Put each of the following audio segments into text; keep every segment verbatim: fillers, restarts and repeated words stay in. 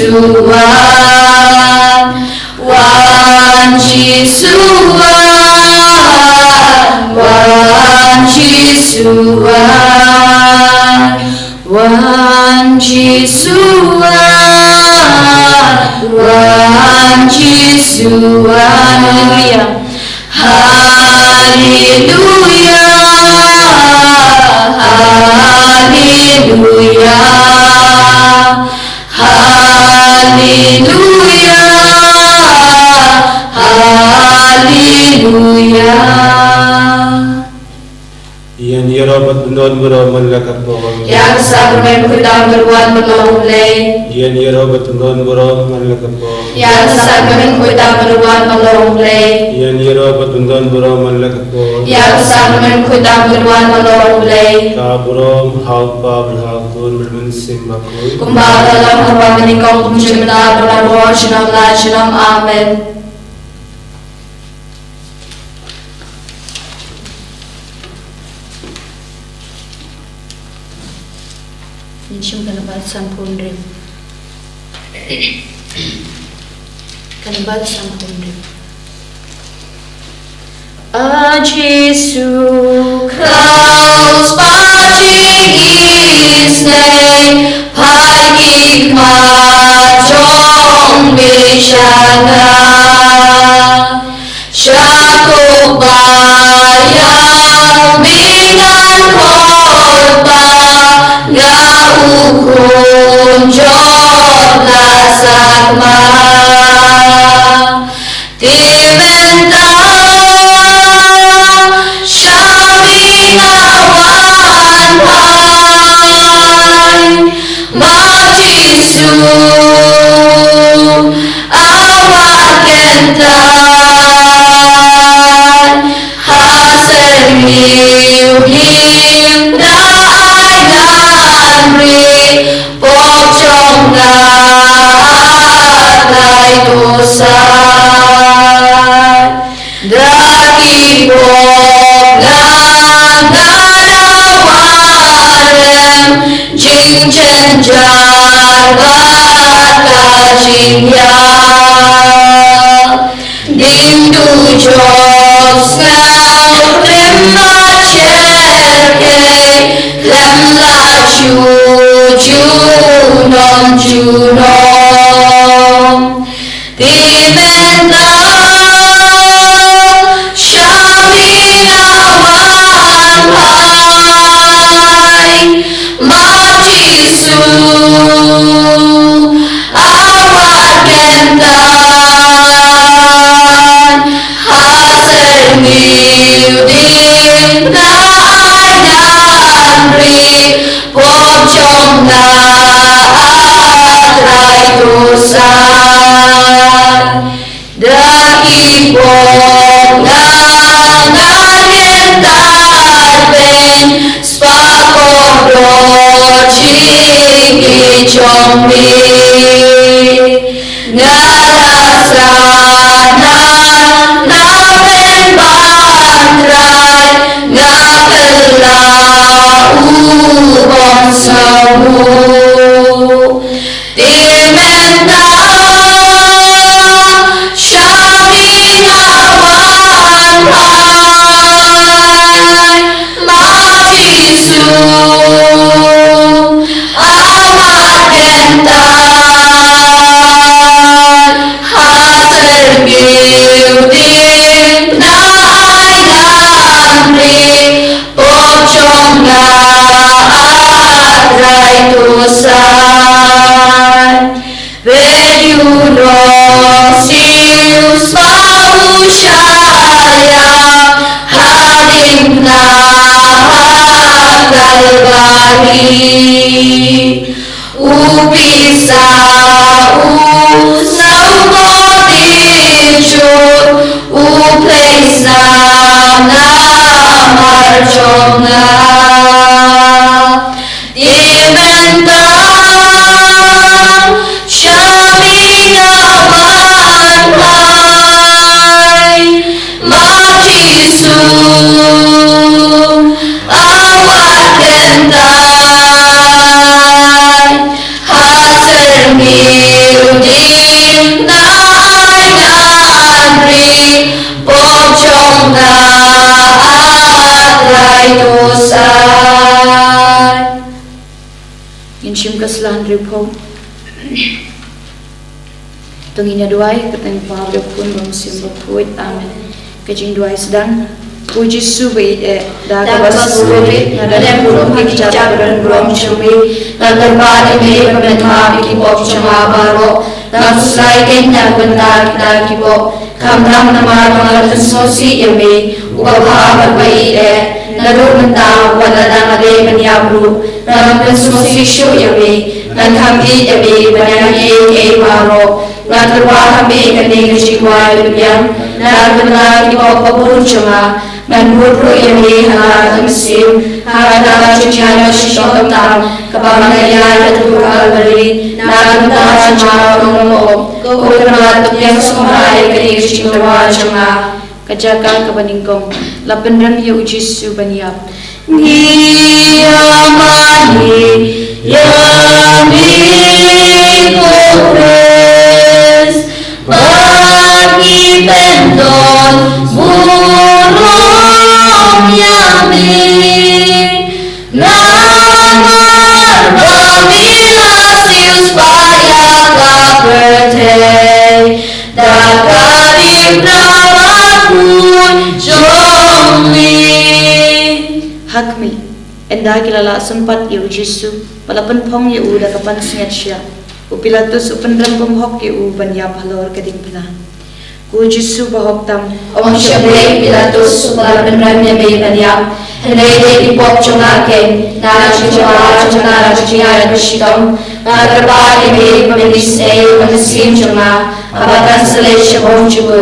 Jisu wan, wan Jisu wan, wan Jisu wan, wan Jisu wan, wan Jisu wan. Haleluya. Haleluya, haleluya, haleluya, haleluya. Ïa ngi ïaroh bad bun don burom man la ka por. Ïa ka sap ka meng khuid tam ka ruan ban long U Blei. Ïa ngi ïaroh bad bun don burom man la ka por. Ïa ka sap ka meng khuid tam ka ruan ban long U Blei. Ïa ngi ïaroh bad bun don burom man la ka por. Ïa ka sap ka meng khuid tam ka ruan ban long U Blei. Ka burom ha U Kpa bad ha U Khun bad ha U Mynsiem Bakhuid. Kumba ka long ha kaba nyngkong, kum shynna, bad ha ka por junom la junom. Amen. Ngin shim ka namba sanphew hynriew. Ka namba sanphew hynriew. A Jisu Kraist, ba jong ngi sngew, peit ki khmat jong me sha nga. Sha ko ba ïa me ngan khot ba nga u khun jong la sakma. Te mynta sha me nga wan phai, ma Jisu a wad kyntait. Ha syrngiew lyngngoh ai ngan ri, pop jong nga a trai to sai. Da ki pop nga nga da warem, jingjynjar bad ka jingïap. Ding dujok sngewrim bad syrkhei, khlem la shu junom junom. Te mynta sha me nga wan phai, ma Jisu a wad kyntait. Ha syrngiew lyngngoh ai ngan ri, pop jong nga a trai to sai. Da ki pop nga nga kyntait beiñ, spah kordor jingïeit jong me. Nga la sah na na beiñ ban Trai, nga kylla u bym sngewbha. Te mynta sha me nga wan phai, ma Jisu a wad kyntait. Ha syrngiew lyngngoh ai ngan ri, pop jong nga a trai to sai. Peit u nong siew spah u shah ïap ha diengphna ha Kalbari. U pisa, u sngewbha, u pisa namar jong nga. Te mynta sha me nga wan phai, ma Jisu a wad kyntait. Ha syrngiew Ai to sai. Ngin shim ka sla hynriewphew. To ngin ïa duwai ha ka kyrteng u Kpa bad u Khun bad u Mynsiem Bakhuid. Amen. Ka jingduwai sdang. Ko Jisu ba ïeit eh, da kaba sngewrit nga dang burom ha ki kjat ba don burom jong me. Nga kyrpad ïa me ba men map ïa ki pop jong nga baroh. Nga khuslai kein na ka bynta kita ki pop. Khamtam namar ba nga la pynsngewsih ïa me, uba bha bad uba ïeit eh, naduh mynta bad lada nga dei ban ïap ruh, nga pynsngewsih shuh ïa me. Ngan kham ïeit ïa me ban ïa kiei kiei baroh. Nga tyrwa ha me kane ka jingduwai ba biang na ka bynta ki pop ba bun jong nga. Ngan bud ruh ïa me ha ka mynsiem ha kata ka jingïaid shitom tam kaba me la ïaid ha ka Kalbari. Na ka bynta jong nga u nongpop, ko Kynrad, to pdiang sngewbha ïa kane ka jingtyrwa jong nga. Ka jaka kaba nyngkong, la pynrem ïa u Jisu ban ïap. Ngi ïa mane ïa me ko Khrist, ba ngi pyndonkam burom ïa me. Namar ba me la siewspah ïa ka pyrthei da ka diengphna bakhuid jong me. Ha khmih, ynda ki la lah sympat ïa u Jisu bad la pynphong ïa u da ka pansngiat shiah, u Pilatus u pynrem bymhok ïa u ban ïap halor ka diengphna. Ko Jisu bahok tam, ong sha phi, Pilatus, ba la pynrem ïa me ban ïap. Hynrei dei ki pop jong nga kein, na ka jingtyrwa jong nga, na ka jingïaid shitom, nga kyrpad ïa me ba men isynei ïa ka mynsiem jong nga, haba kan sa leit sha bor jong ka.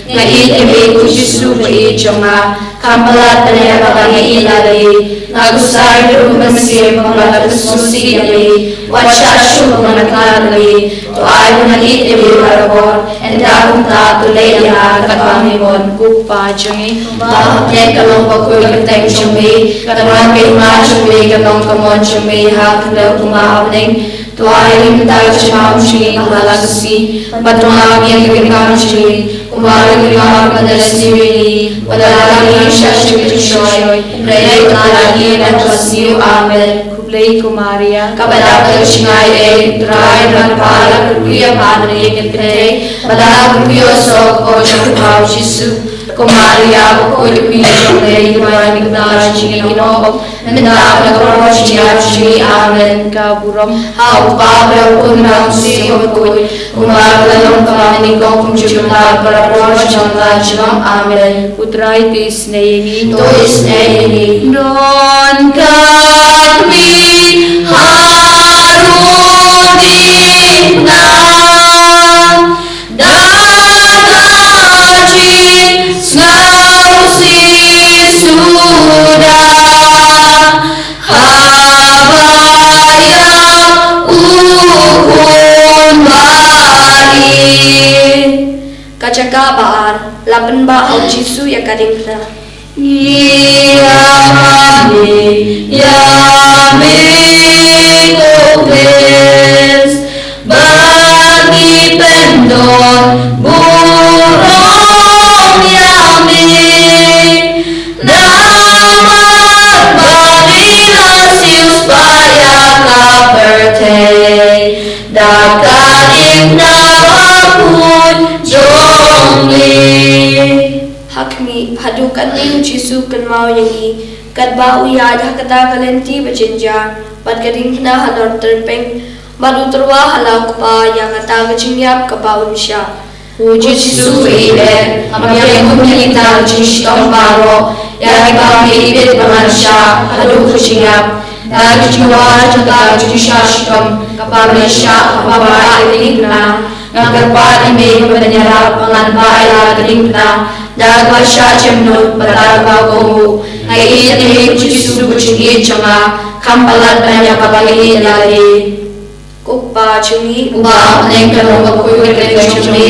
Nga ïeit ïa me ko Jisu ba ïeit jong nga. Kham palat ban ïa kaba nga ïeit ïa lade. Nga khuslai ruh ka mynsiem ba nga la pynsngewsih ïa me. Wat shah shuh ba nga khlad ïa me. To ai ba ngan ïeit ïa me barabor. Ynda kumta to leh ïa nga katba me mon. Ko Pa jong ngi ba ha bneng, ka long bakhuid ka kyrteng jong me. Ka wan ka hima jong me, ka long ka mon jong me ha khyndew kumba ha bneng. To ai ïa ngi mynta ka jingmam jong ngi kaba ha la ka sngi. Bad to map ïa ngi ki riewkam jong ngi, kumba ngi map ruh ïa kiba sniew ïa ngi. Wat la ïa ngi sha ka jingshoi, hynrei to ai ïa ngi na kaba sniew. Amen. Khublei ko Maria, kaba dap da ka jingaiei, U Trai u don bad pha, la kyrkhu ïa pha ha ki kynthei, bad la kyrkhu ïa u soh ka kmie jong pha u Jisu. Ko Maria, bakhuid ka kmie jong U Blei, to duwai ïa ngi ki nongpop, mynta bad ha ka por jong ka jingïap jong ngi. Amen. Ka burom ha u Kpa bad ha u Khun bad ha u Mynsiem Bakhuid, kumba ka la long, kumba mynnyngkong, kumjuh mynta bad ha ka por jong ka jingim. Amen. U Trai to isynei ïa ngi. To isynei ïa ngi. Don ka kmie ha rudip na. Da ka jingsngewsih suda, haba ïa u khun ba ïeit. Ka jaka ba ar, la pynbah ha u Jisu ïa ka diengphna. Ngi ïa mane ïa me ko Khrist, ba ngi pyndonkam burom ïa me. Namar ba me la siewspah ïa ka pyrthei da ka diengphna bakhuid jong me. Ha khmih, haduh katne u Jisu u kynmaw ïa ngi, katba u ïaid ha kata ka lynti ba jynjar, bad ka diengphna halor tyrpeng, bad u tyrwa ha la u Kpa ïa kata ka jingïap kaba un shah. Ko Jisu ba ïeit, ngam ïakhun ïa kita ki jingshitom baroh, ïa kiba me ïeit ba ngan shah haduh ka jingïap. Da ka jingdawa jong kata ka jingshah shitom kaba me la shah haba me la ïaid ha ka diengphna, nga kyrpad ïa me ban ïarap ba ngan bah ïa la ka diengphna da kaba shah jemnud bad da kaba kohnguh. Nga ïeit ïa me ko Jisu ko jingïeit jong nga, kham palat ban ïa kaba nga ïeit ïa lade. Ko Pa jong ngi uba ha bneng, ka long bakhuid ka kyrteng jong me,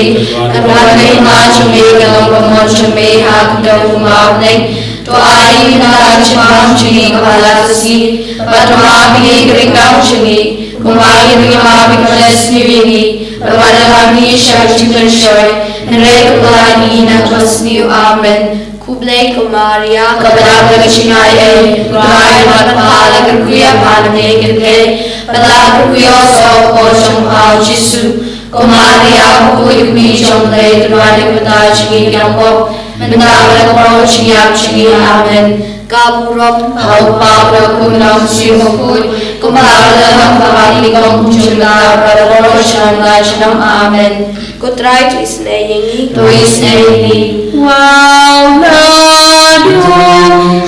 ka wan ka hima jong me, ka long ka mon jong me ha khyndew kumba ha bneng. To ai ïa ngi mynta ka jingmam jong ngi kaba ha la ka sngi, bad to map ïa ngi ki riewkam jong ngi, kumba ngi ruh ngi map ïa kiba la sniew ïa ngi, bad wat la lam ïa ngi sha ka jingpynshoi, hynrei to kylli ïa ngi na kaba sniew. Amen. Khublei ko Maria, kaba dap da ka jingaiei, U Trai u don bad pha, la kyrkhu ïa pha na bneng kynthei, bad la kyrkhu ïa u soh ka por jong pha u Jisu. Ko Maria, ka khuid kmie jong U Blei, to duwai ïa ngi ki nongpop, mynta bad ha ka por ka jingïap jong ngi. Amen. Ka burom ha U Kpa, bad ha U Khun, bad ha U Mynsiem Bakhuid, kumba la dap ha kaba nyngkong, kumjuh mynta bad barabor, junom la junom. Amen. Ko Trai to isynei ïa ngi. To isynei ïa ngi. Wow, naduh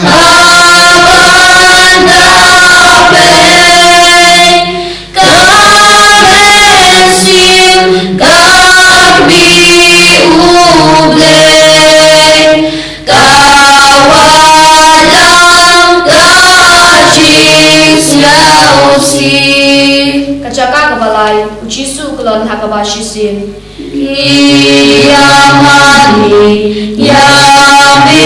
haba nda peit ka mynsiem ka kmie U Blei, ka wan lang ka jingsngewsih. Ka jaka kaba lai, U Jisu u khlon ha kaba shisien. Ïa mane, ïa me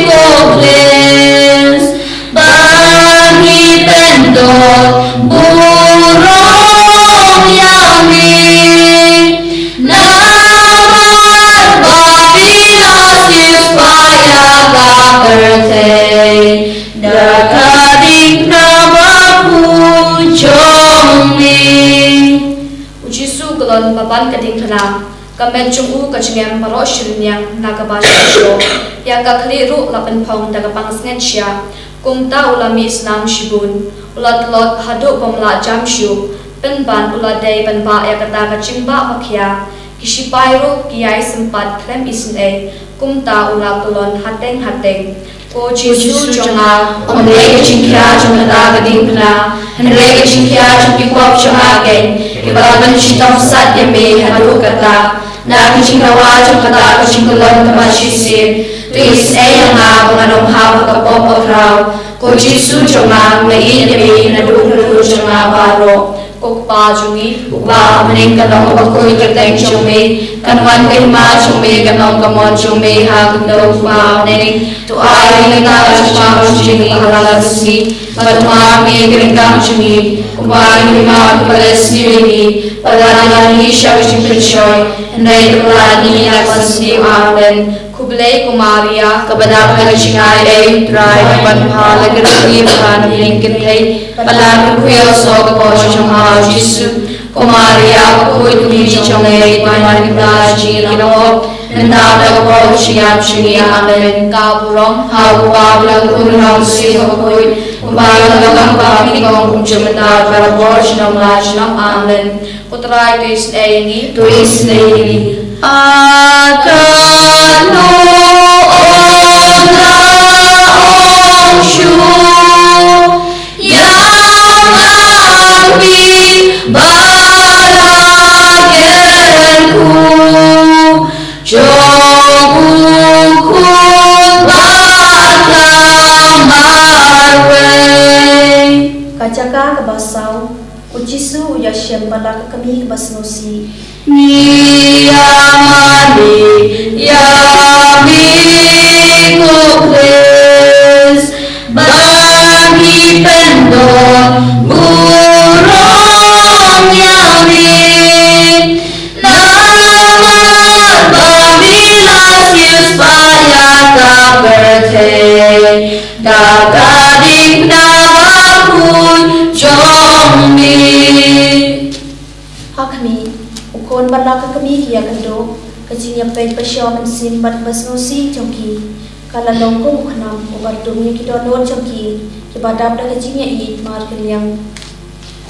ko Khrist, ba ngi pyndon burom ïa me. Namar ba phi la siewspah ïa ka pyrthei da ka diengphna bakhuid jong me. U Jisu u khlon, ba ban ka diengphna, ka met jong u ka jngem baroh shi rynïeng na kaba shisha. Ïa ka khlieh ruh la pynphong da ka pansngiat sha. Kumta u la mih snam shibun, u la tlot haduh bym lah jam shuh. Pynban u la dei ban bah ïa kata ka jingbah ba khia. Ki shipai ruh ki ïai sympat khlem isynei. Kumta u la khlon hateng hateng. Ko Jisu jong nga, ym dei ka jingkhia jong kata ka diengphna, hynrei ka jingkhia jong ki pop jong nga keiñ, kiba la pynshitom sat ïa me haduh katta. Na ka jingdawa jong kata ka jingkhlon kaba shisien, to isynei ïa nga ba ngan ym hap ha ka pop bakhraw. Ko Jisu jong nga, nga ïeit ïa me naduh ka rynïeng jong nga baroh. Ko Kpa jong ngi uba ha bneng, kan long kaba khuid ka kyrteng jong me, kan wan ka hima jong me, kan long ka mon jong me ha khyndew kumba ha bneng. To ai ïa ngi mynta ka jingpang ka jong ngi kaba ha la ka sngi, bad to map ïa ngi ki ryngkang jong ngi, kumba ngi map ïa kiba la sniew ïa ngi, bad lada ngi lait sha ka jingpynshoi, hynrei to pyllait ïa ngi na kaba sniew. Amen. Khublei ko Maria, kaba dap da ka jingaiei, U Trai u don bad pha, la kyrkhu ïa pha na bneng kynthei, bad la kyrkhu ïa u soh ka por jong pha u Jisu. Ko Maria, ka khuid kmie jong U Blei, to duwai ïa ngi ki nongpop, mynta bad ha ka por ka jingïap jong ngi. Amen. Ka burom ha U Kpa, bad ha U Khun, bad ha U Mynsiem Bakhuid, kumba la dap ha kaba nyngkong, kumjuh mynta bad barabor, junom la junom. Amen. Ko Trai to isynei ïa ngi. To isynei ïa ngi. A katno ong la ong shuh ïa ma phi ba la kyrkhu jong U Khun ba ka marwei. Ka jaka kaba saw. U Jisu u ïashem bad la ka kmie kaba sngewsih. Ngi ïa mane ïa me ko Khrist, ba ngi pyndon burom ïa me. Namar ba me la siewspah ïa ka pyrthei da ka diengphna bakhuid jong me. Ha khmih, u khun bad la ka kmie ki ïakynduh, ka jingïapeit bashisha mynsiem bad basngewsih jong ki, ka la long kum u khnam uba rung ïa ki dohnud jong ki, kiba dap da ka jingïaieit markylliang.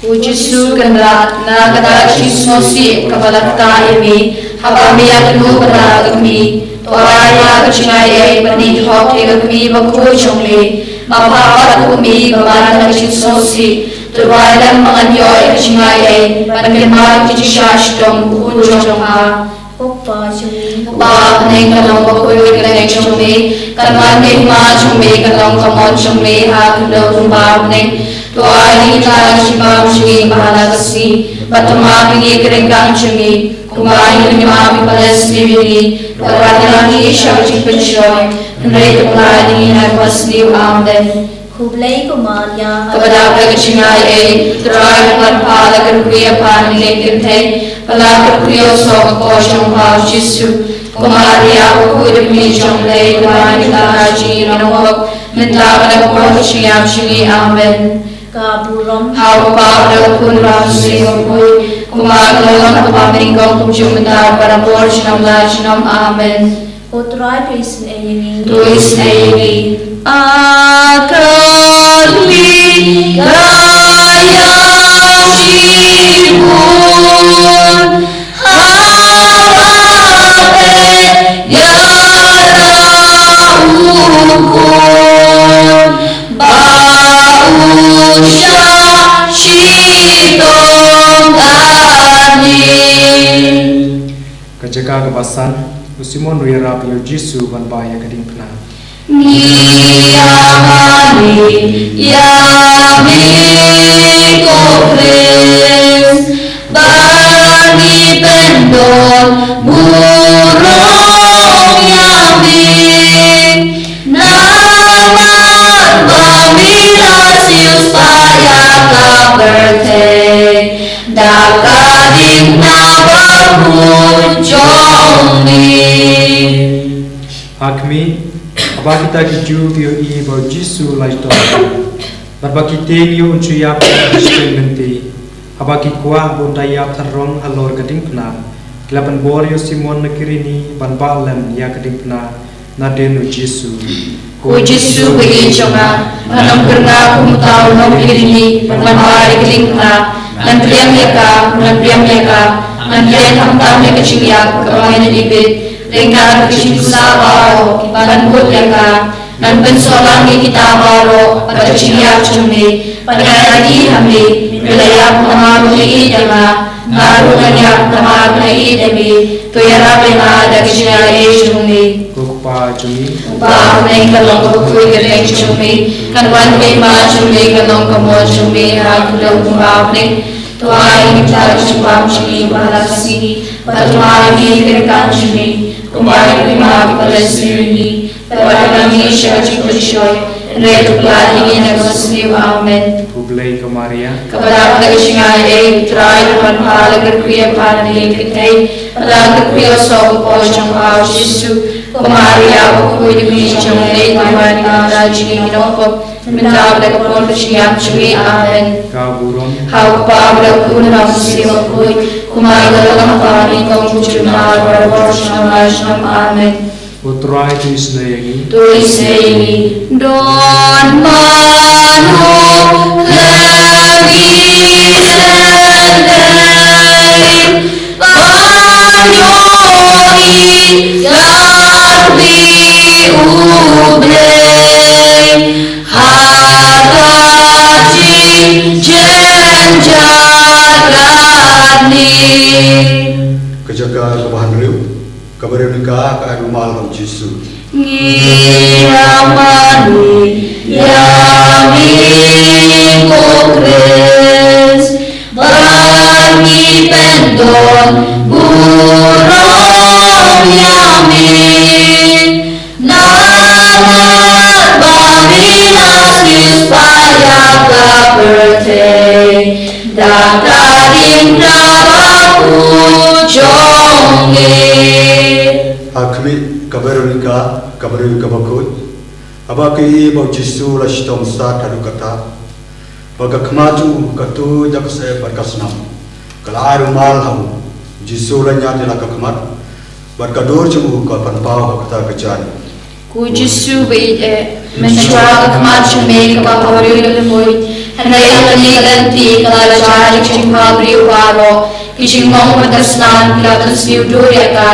Ko Jisu kynrad, na kata ka jingsngewsih kaba la ktah ïa me, haba me ïakynduh bad la ka kmie, to ai ïa nga ka jingaiei ban ïeit hok ïa ka kmie bakhuid jong me. Ma pha pat ko kmie, ba man la ka jingsngewsih, to duwai lem ba ngan ïoh ïa ka jingaiei ban kynmaw ïa ka jingshah shitom u khun jong pha. Ko Kpa jong ngi uba ha bneng, kan long bakhuid ka kyrteng jong me, kan wan ka hima jong me, kan long ka mon jong me ha khyndew kumba ha bneng. To ai ïa ngi mynta ka jingbam jong ngi ba ha la ka sngi, bad to map ïa ngi ki ryngkang jong ngi, kumba ngi map ïa kiba la sniew ïa ngi, bad wat ïalam ïa ngi sha ka jingpynshoi, hynrei to pyllait ïa ngi na kaba sniew. Amen. Khublei ko Maria, kaba dap da ka jingaiei, U Trai u don bad pha, la kyrkhu ïa pha na bneng kynthei, bad la kyrkhu ïa u soh ka por jong pha u Jisu. Ko Maria, ko khuid bad ka kmie jong U Blei, to ai ïa ngi ki nongpop, mynta bad ha ka por ka jingïap jong ngi. Amen. Ka burom ha U Kpa, bad ha U Khun, bad ha U Mynsiem Bakhuid, kumba ka la long ha kaba nyngkong, kumjuh mynta bad ha ka por junom la junom. Amen. Ko Trai, to isynei ïa ngi. To isynei ïa ngi. A kali ka ïa shibun, haba peit ïa la u Khun, ba u shah shitom kane. Ka jaka kaba san, u Simon u ïarap ïa u Jisu ban bah ïa ka diengphna. Ngi ïamane ïa me ko Khrist, ba ngi pyndon burom ïa me. Namar ba me la siewspah ïa ka pyrthei da ka diengphna bakhuid jong me. Ha khmih, haba kita ki Jiw ki ïohi ba u Jisu u la shitom, bad ba ki tieng ïa u un shu ïap ha ka shiteng lynti, haba ki kwah ba un da ïap tharai halor ka diengphna, ki la pynbor ïa u Simon na Kirini ban bah lem ïa ka diengphna nadien u Jisu. Ko Jisu baieid jong nga, ngan ym kyrngah kum uta u nongkirini ban bah ïa ka diengphna. Ngan pdiang ïa ka, ngan pdiang ïa ka, ngan pdiang khamtam ïa ka jingïap kaba mynta, ryngkat ka jingpynsah baroh ban bud ïa ka. Ngan pynsoh lang ïa kita baroh bad ka jingïap jong me, bad ngan ïaid ha me. Me la ïap namar ba me ïeit ïa nga, nga ruh ngan ïap namar ba nga ïeit ïa me. To ïarap ïa nga da ka jingaiei jong me. Ko Kpa jong ngi uba ha bneng, ka long kaba khuid ka kyrteng jong me, kan wan ka kyrteng jong me, kan long ka mon jong me ha khyndew kumba ha bneng. To ai ïa ngi mynta ka jingbam jong ngi kaba ha la ka sngi, bad to ai ïa ngi ka ryngkang jong ngi, kumba ngi ai ïa kiba la sniew ïa ngi. Bad wat ïa ngi sha ka jingpynshoi, hynrei to pynlait ïa ngi na kaba sniew. Amen. Khublei ko Maria, kaba dap da ka jingaiei, U Trai u don bad pha, la kyrkhu ïa pha ha ki kynthei, bad la kyrkhu ïa u soh u kpoh jong pha u Jisu. Ko Maria, ko khuid ka kmie jong U Blei, to ai ïa ngi ki nongpop, mynta bad ha ka por ka jingïap jong ngi. Amen. Ka burom ha U Kpa, bad ha U Khun, bad ha U Mynsiem Bakhuid, kumba ka la long ha kaba nyngkong, kumjuh mynta bad ha ka por junom la junom. Amen. U Trai to isynei ïa ngi. To isynei ïa ngi. Don mano khlem ïehnoh, ba ïohi ïa ka ri U Blei ha ka jingjynjar katne. Ka jaka kaba hynriew. Kaba hynriew ka ai rumal ha u Jisu. Ngi ïamane ïa me ko Khrist, ba ngi pyndon burom ïa me. Namar ba me la siewspah ïa ka pyrthei da ka diengphna bakhuid jong me. Ha khmih, kaba hynriew ka, kaba hynriew kaba khuid. Haba ki ïohi ba u Jisu u la shitom sat haduh katta, bad ka khmat jong u ka tuid da ka syep bad ka snam, ka la ai rumal ha u. U Jisu u la ñiad ïa la ka khmat, bad ka dur jong u ka pynpaw ha kata ka jaiñ. Ko Jisu baieid, mynshuwa ka khmat jong me kaba ha u briew ka tuid, hynrei ha kane ka lynti ka la jia ïa ka jingpynpaw briew baroh. Ki jingmong bad ka snam ki la pynsniew dur ïa ka.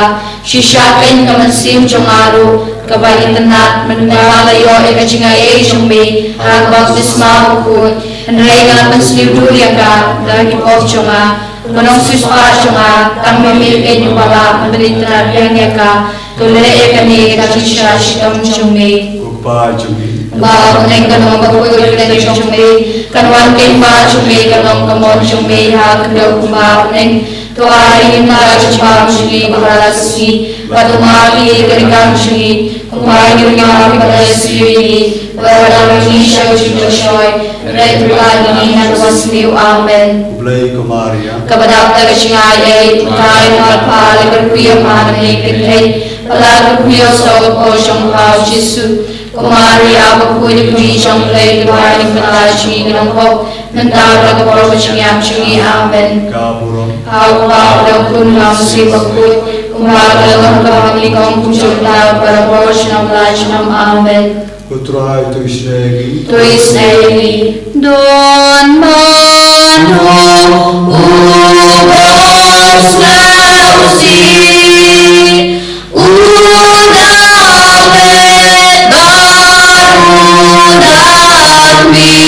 Shisha kein ka mynsiem jong nga ruh kaba itynnad, mynba nga la ïoh ïa ka jingaiei jong me ha ka baptisma bakhuid. Hynrei nga la pynsniew dur ïa ka da ki pop jong nga. Ko nongsiewspah jong nga, tang me kein uba lah ban pynitynnad biang ïa ka. To leh ïa kane da ka jingshah shitom jong me. Ko Kpa jong ngi, uba ha bneng, kan long bakhuid ka kyrteng jong me, kan wan ka kyrteng jong me, kan long ka mon jong me ha khyndew kumba ha bneng. To ai ïa ngi mynta ka jingbam jong ngi kaba ha la ka sngi, bad to map ïa ngi ka ryngkang jong ngi, Kumba ngi ruh ngi la ïohi ba la sniew ïa ngi, bad la ngi sha ka jingpynshoi, hynrei to pynlait ïa ngi na kaba sniew. Amen. Khublei ko Maria. Kaba dap da ka jingai ei, U Trai u marpa la kyrkhu ïa pha na ka kynthei, bad la kyrkhu ïa u soh ka kpoh jong pha u Jisu. Ko Maria bakhuid, ka Kmie jong U Blei, to pynlait ïa ngi ki nongpop, mynta bad ha ka por ka jingïap jong ngi. Amen. Ka burom. Ha U Kpa bad ha U Khun bad ha U Mynsiem Bakhuid, kumba ka la long ha kaba nyngkong, kumjuh mynta bad ha ka por jong la junom. Amen. Ko Trai to isynei ïa ngi. To isynei ïa ngi. Don mano uba sngewsih, u David bad u David,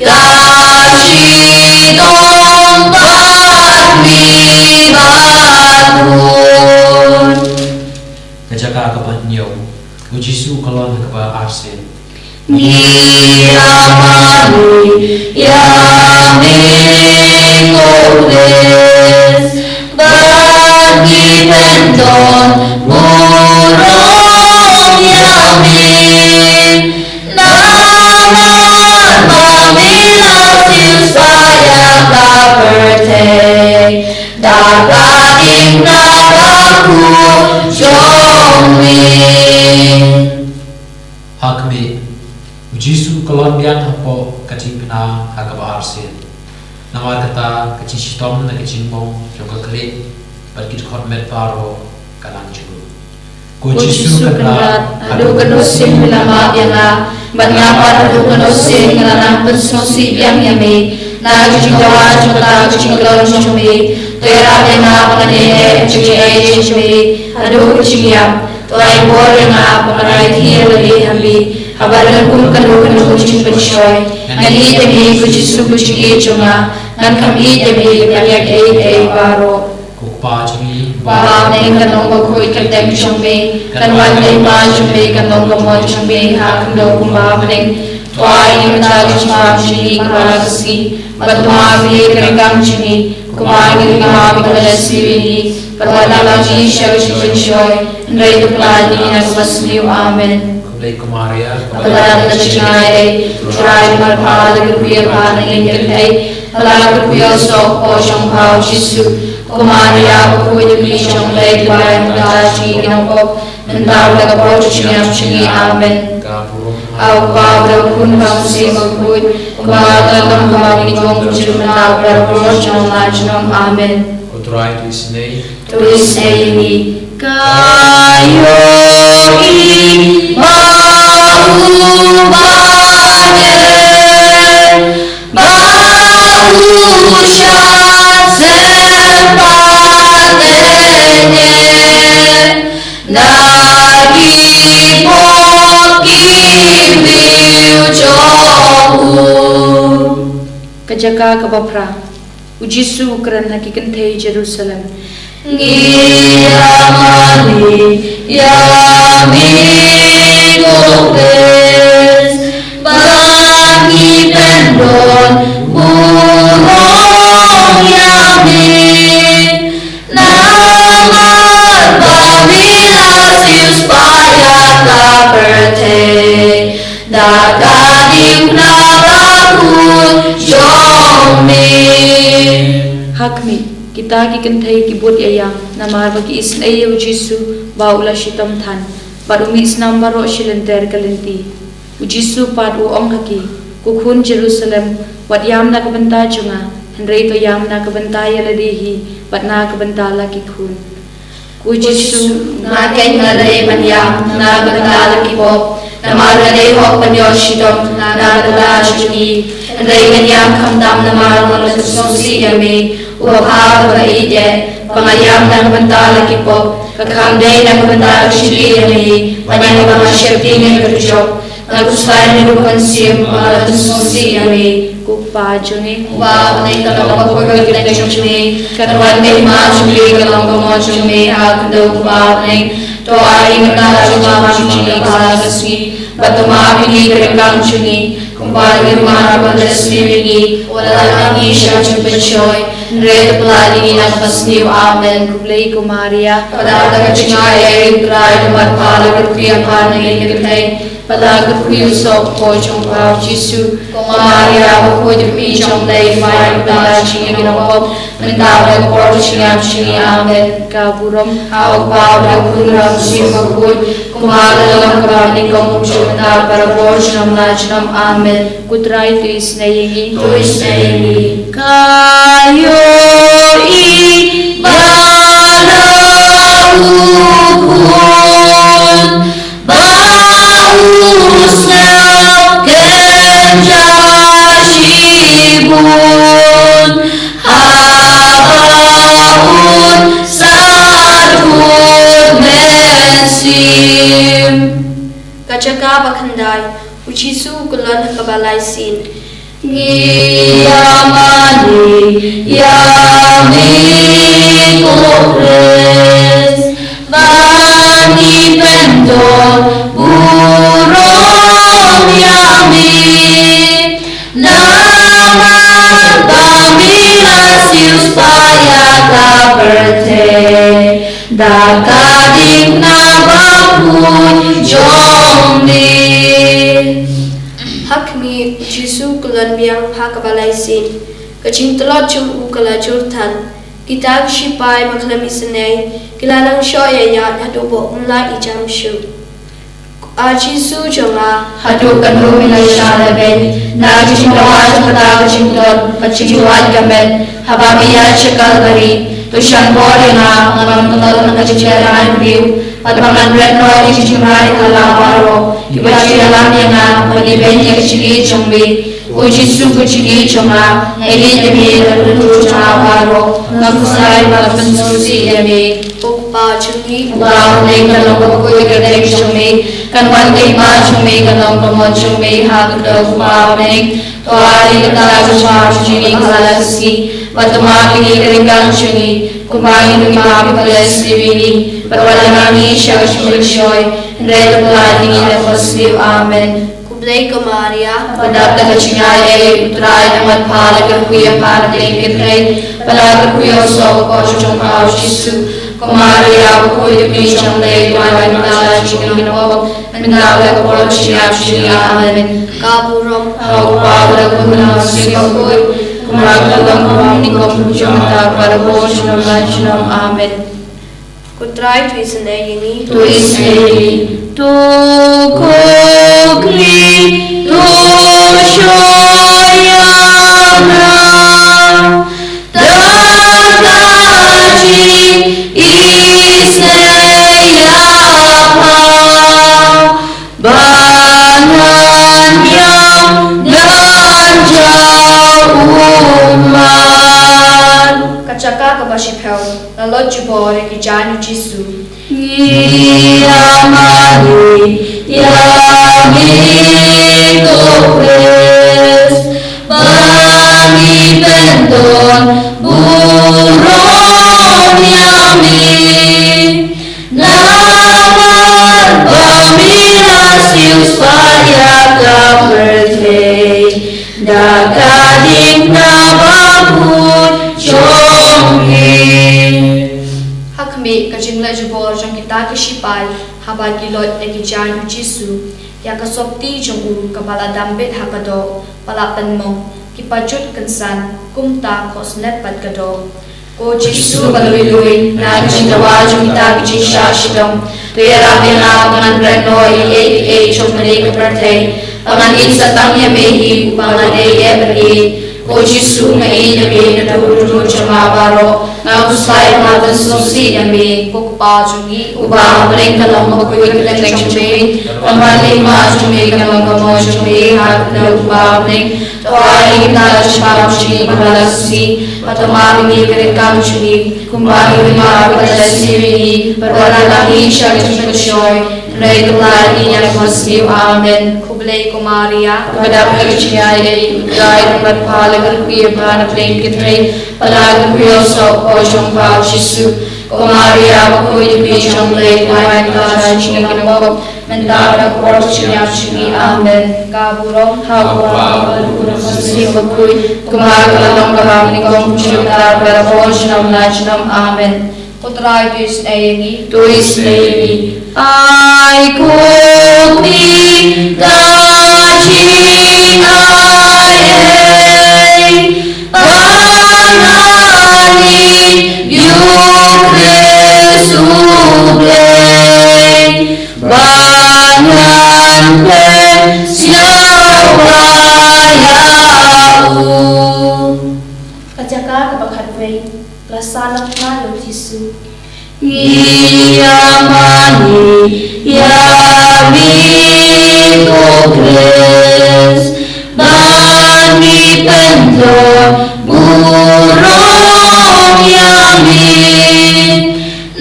ka shitom pat mi bakhuid. Ka jaka kaba hynñiew, U Jisu u kyllon ha kaba arsien. Ngi ïa mane ïa me ko Khrist, bad ngi pyndon burom ïa me. Namar ba me la siewspah ïa ka pyrthei da ka ding na ka khuid jong me. Ha khmih, U Jisu u kyllon biang hapoh ka jingpynah ha kaba arsien. Namar kata ka jingshitom na ka jingmong jong ka khlieh bad ki dkhot met baroh ka nang jur. Ko Jisu Kynrad, haduh katno sien me la map ïa nga, bad nga pat haduh katno sien nga la nang pynsngewsih biang ïa me. Na ka jingdawa jong kata ka jingkyllon jong me, to ïarap ïa nga ba ngan ïaineh ha ka jingaiei jong me haduh ka jingïap. To ai bor ïa nga ba ngan aiti ïa lade ha me, haba don kum kano kano ka jingpynshoi. Ngan ïeit ïa me ko Jisu ko jingïeit jong nga, ngan kham ïeit ïa me lymne ïa kaei kaei baroh. Ko Kpa jong ngi uba ha bneng, ka nong bakhuid ka kyrteng jong me, kan wan ka hima jong me, kan long ka mon jong me ha khyndew kumba ha bneng. To ai ïa ngi mynta ka jingmap jong ngi kaba la ka sngi, bad to map ïa ngi ka ryngkang jong ngi, kumba ngi ruh ngi map ïa kiba la sniew ïa ngi, bad wat la ngi sha ka jingpynshoi, hynrei to pynlait ïa ngi na kaba sniew. Amen. Khublei ko Maria, kaba dap da ka jingai ei, U Trai u marpa la kyrkhu ïa pha na ka kynthei, bad la kyrkhu ïa u soh ka kpoh jong pha u Jisu. Ko Maria bakhuid, ka Kmie jong U Blei, to pynlait ïa ngi ki nongpop, mynta bad ha ka por ka jingïap jong ngi. Amen. Ha U Kpa bad ha U Khun bad ha U Mynsiem Bakhuid, kumba ka la long ha kaba nyngkong, kumjuh mynta bad ha ka por jong la junom. Amen. Ko Trai to isynei. To isynei ïa ngi. Ka ïohi ba u Ba Ba u shah syrpat ïa ngi na ki pop ki briew jong u. Ka jaka kaba phra. U Jisu u kren ha ki kynthei Jerusalem. Ngi ïa mane ïa me ko Khrist, bad ngi pyndon burom ïa me. Namar ba me la siewspah ïa ka pyrthei da ka ding na ka khuid jong me. Ha khmih, kita ki kynthei ki bud ïa ïam, namar ba ki isynei ïa u Jisu ba u la shitom than, bad u mih snam baroh shi lynter ka lynti. U Jisu pat u ong ha ki, Ko khun Jerusalem, wat ïam na ka bynta jong nga, hynrei to ïam na ka bynta ïa lade hi, bad na ka bynta la ki khun. Ko Jisu, nga keiñ nga dei ban ïam na ka bynta la ki pop, namar nga dei hok ban ïoh shitom na ka bynta jong ngi. Hynrei ngan ïam khamtam namar nga la pynsngewsih ïa me, uba bha bad uba ïeit, ba nga ïam na ka bynta la ki pop, ka kham dei na ka bynta ka jingïeit ïa me, ban ïa kaba nga sheptieng ïa ka dujok. Nga khuslai naduh ban siem ba nga la pynsngewsih ïa me. Ko Kpa jong ngi uba ha bneng, ka long ka kyrteng jong me, kan wan ka hima jong me, kan long ka mon jong me ha khyndew kumba ha bneng. To ai ïa ngi mynta ka jingmap jong ngi kaba la ka sngi, bad to map ïa ngi ka ryngkang jong ngi, kumba ngi ruh ngi map ïa kiba la sniew ïa ngi. Wat la ngi sha ka jingpynshoi, Hynrei to pynlait ïa ngi na ka basniew. Amen. Khublei ko Maria, ka dap da ka jingaiei, U Trai u don bad pha, la kyrkhu ïa pha na ki kynthei, bad la kyrkhu ïa u soh ka por jong pha u Jisu. Ko Maria bakhuid, ka Kmie jong U Blei, pynlait ïa ngi ki nongpop, mynta bad ha ka por jong ka jingïap jong ngi. Amen. Ka burom ha U Kpa, ha U Khun, ha U Mynsiem Bakhuid, kumba ka la long, kumba ka la long, kumjuh mynta, barabor, junom la junom. Amen. Ko Trai to isynei ïa ngi. To isynei ïa ngi. Ka ïohi ba la u khun ba u sngewkynja shibun, haba un sah khun mynsiem. Ka jaka ba khyndai, U Jisu u kyllon ha kaba lai sien. Ngi ïa mane ïa me ko Khrist, ba ngi pyndonkam burom ïa me, namar ba me la siewspah ïa ka pyrthei da ka dikna bakhuid jong me. Ha khmih, U Jisu u kyllon biang ha kaba lai sien. Ka jingtlot jong u ka la jur than. Kita ki shipai bakhlem isynei ki la nang shoh ïaid haduh ba um lah ijam shuh. A Jisu jong nga, haduh katno me la shah lehbeiñ na ka jingdawa jong kata ka jingtlot bad jingduwai ka met, haba me ïaid sha Kalbari? To shah bor ïa nga, nga nongtlot na ka jingïaid briew, bad ba ngan bret noh ïa ki jingrwai ha la baroh kiba ju ïalam ïa nga ban ibeiñ ïa ka jingïeit jong me. Ko Jisu, ka jingïeit jong nga, nga ïeit ïa me na ka bynta jong nga baroh. Nga khuslai ba la pynsngewsih ïa me. Ko Kpa jong ngi uba ha bneng, kan long bakhuid ka kyrteng jong me, kan wan ka hima jong me, kan long ka mon jong me ha ka kyrteng u Kpa ha bneng. To ai ïa ngi kata ka jingmap jong ngi ha kane ka sngi, bad to map ïa ngi ka ryngkang jong ngi, kumba ngi ruh ngi map ïa kiba la sniew ïa ngi, bad wat lem ïa ngi sha ka jingpynshoi, hynrei to pynlait ïa ngi na ka basniew. Amen. Khublei ko Maria, ka dap da ka jingaiei, U Trai u don bad pha, la kyrkhu ïa pha na pdeng ki kynthei, bad la kyrkhu ïa u soh ka por jong pha u Jisu. Ko Maria bakhuid, ka Kmie jong U Blei, pynlait ïa ngi kita ki nongpop, mynta bad ha ka por jong ka jingïap jong ngi. Amen. Ka burom ha U Kpa, ha U Khun, ha U Mynsiem Bakhuid, kumba ka la long, kumjuh mynta, barabor, junom la junom. Amen. Ko Trai to isynei ïa ngi. To isynei ïa ngi. To khukri, to shoi ïa nga da ka jingisynei ïa pha, ba ngan ïaid ngan jaw ummat. Ka jaka kaba shiphew, la lot jubor ïa ki jaiñ u Jisu. Ngi ïa mane ïa me ko Khrist, ba ngi pyndonkam burom ïa me, namar ba me la siewspah ïa ka pyrthei da ka dikna bakhuid jong me. Ha khmih, ka jingleh jubor jong kita ki shipai haba ki loit ïa ki jaiñ u Jisu, ïa ka sopti jong u kaba la dam bit ha ka doh ba la pynmong, ki pajut kynsan, kumta khohsnep bad ka doh. Ko Jisu ba lui lui, na ka jingdawa jong kita ki jingshah shitom, to ïarap ïa nga ba ngan bret noh ïa kiei kiei jong kane ka pyrthei, ba ngan ïeit sa tang ïa me hi, uba nga dei eh bad ïeit. Ko Jisu, nga ïeit ïa me naduh u dohnud jong nga baroh. Nga khuslai ba la pynsngewsih ïa me. Ko Kpa jong ngi uba ha bneng, kan long bakhuid ka kyrteng jong me, kan wan ka hima jong me, kan long ka mon jong me ha ka khyndew uba ha bneng. To ai ïa ngi mynta ka jingpynbor jong ngi ba la ka sngi, bad to map ïa ngi ka ryngkang jong ngi, kumba ngi ruh ngi map ïa kiba la sniew ïa ngi, bad wat la ïa ngi sha ka jingpynshoi, hynrei to pynlait ïa ngi na ka basniew. Amen. Khublei ko Maria, ka dap da ka jingaiei, U Trai u don bad pha, la kyrkhu ïa pha na pdeng ki kynthei, bad la kyrkhu ïa u soh ka por jong pha u Jisu. Ko Maria bakhuid, ka Kmie jong U Blei, pynlait ïa ngi kita ki nongpop, Mynta bad ha ka por jingïap jong ngi. Amen. Ka burom ha u Kpa, bad ha u Khun, bad ha u Mynsiem Bakhuid, kumba ka la long, ka bym nyngkong, bad ha ka por jong ngi, junom la junom. Amen. Ko Trai, to isynei ïa ngi. To isynei ïa ngi. Ai ko Khmih, ka jingai ei, ba ngan ïeit ïa u Khrist U Blei, ba ngan pynshai ïa u. Ka jaka kaba khatwei. La sah lap ïa u Jisu. Ngi ïa mane ïa me ko Khrist, ban ngi pyndonkam burom ïa me.